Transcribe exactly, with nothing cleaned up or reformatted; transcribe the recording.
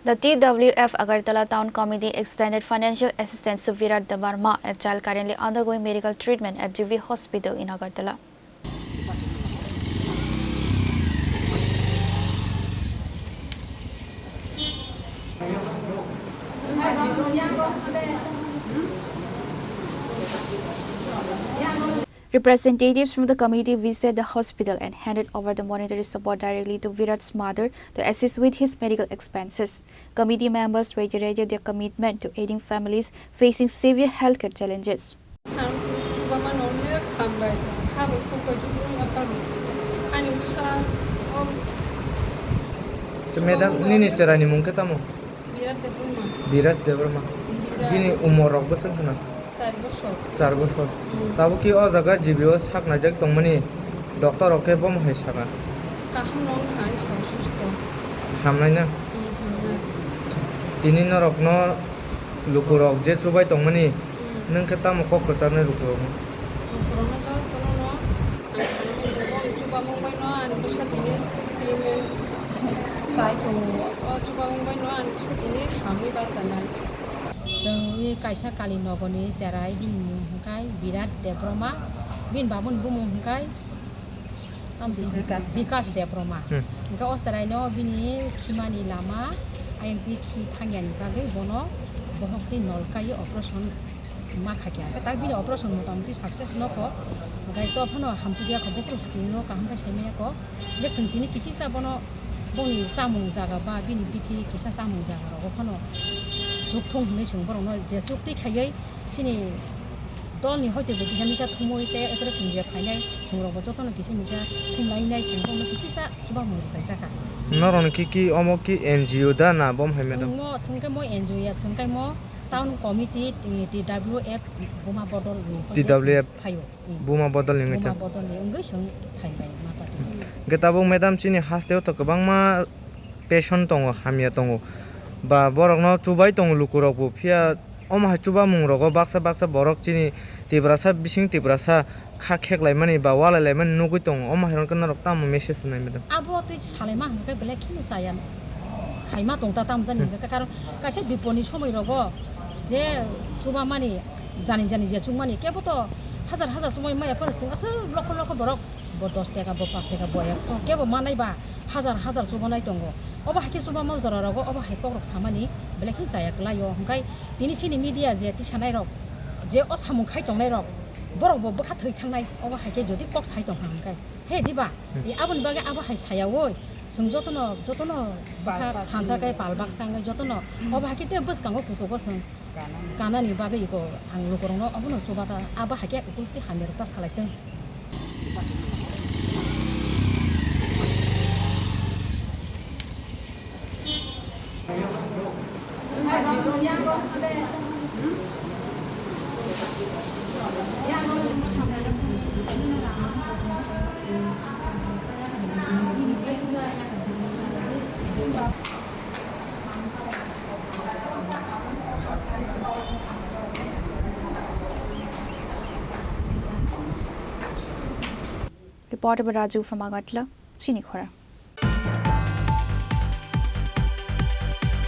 The T W F Agartala Town Committee extended financial assistance to Virat Debbarma, a child currently undergoing medical treatment at G V Hospital in Agartala. Representatives from the committee visited the hospital and handed over the monetary support directly to Virat's mother to assist with his medical expenses. Committee members reiterated their commitment to aiding families facing severe healthcare challenges. Ang chuba mano le khambai, khabai khukbai chukrung aparo. Ani bwsa o Madam, nini chwraini mung khe tamo? Birat Debbarma. Biraj Debbarma. Birat. Bini umor rok bwswk khna? Char bosor. Char bosor. Hmm. Tabuk ki o jaga G B o sak naijak tongmani doctor rok khe bomo hai saka? Kaham no wngkha, ani sak susto. Hamnai na? Hmm, hamnai. Tini norok no lukurok je chubai tongmani, hmm, nwng khe tamo kok kwcharnai lukurok no? Lukurok no jotono no ang chubamung bai no ani bwsa tini tini chai tongo. O chubamung bai no ani bwsa tini hamwi bachanai. Chwngwi kaisa Kali nogoni cherai bini mung hwnkhe Birat Debbarma, bini babuni bumung hwnkhe tamo se Bikas. Bikas Debbarma. Hmm. Hwnkhe o cheraino bini khimani lama ayang twi khi thangyani bagwi bono bohok twi nol kaiwi operation ma kha khe. Hwnkhe tak bini operation motamoti success no kho. Hwnkhe to phano hamchukya kho, bukhuk sutino kaham khe saimanya kho. Hwnkhe chwng tini kisisa bono boni chamung jaga ba bini bithi kisa chamung jaga rogo phano chukthung hwnwi chwng borokno je chukti khaiwi chini dolni hoite bo kisa misa thumwi tei operation je phainai chwng rokbo jotono kisa misa thumlainai chwng borokno kisisa chubamung rwkhaijak kha. Norokni ki ki omo ki N G O da na bom hai madam? Chwngno chwngkhe mo N G O ya, chwngkhe mo town committee, T W F Buma Bodol ni T W F phaio. Buma Bodol ni wngwi Buma tong. Bodol ni wngwi chwng phailai ma tong. Hwnkhe tabuk madam chini hasteo to kwbangma patient tongo, hamya tongo. Ba borokno chubai tongo lukurokbo, phiya omo hai chubamung rogo baksa baksa borok chini Tiprasa bising Tiprasa kha kheklaimani ba walailaimani nugwi tongo. Omo hai rokno norok tamo message rwnai madam? Abo tei salaima hwnkhe belai kheno chaya. Haima tongta tamo jani hmm hwnkhe, karon kaisa bipodni somoi rogo je chubamani jani jani je chukmani kebo to hajar hajar chumai maya phano chwng aswk lokho lokho borok bo dos taka bo pash taka bo ekso kebo manai ba hajar hajar chubanai tongo. Obo hai khe chubama jora rogo obo hai kokrok samani belai kheno chaya kwlaio. Hwnkhe tini chini media je tisanairok je o samung khai tongnairok borok bo bwkha thwi thangnai obo hai khe jodi kok sai tongkha hwnkhe. He diba? Hmm. E aboni bagwi abo hai sayaui chwng jotono, jotono bwkha thansa khe pal baksa wngwi jotono obo hai khe tei bwskango kuchugo chwng kanani bagwi iko ang lukurokno obono chubata abo hai khe ukulti hamya rwkta salai tong. Reporter by Raju from Agartala, Chini Khora.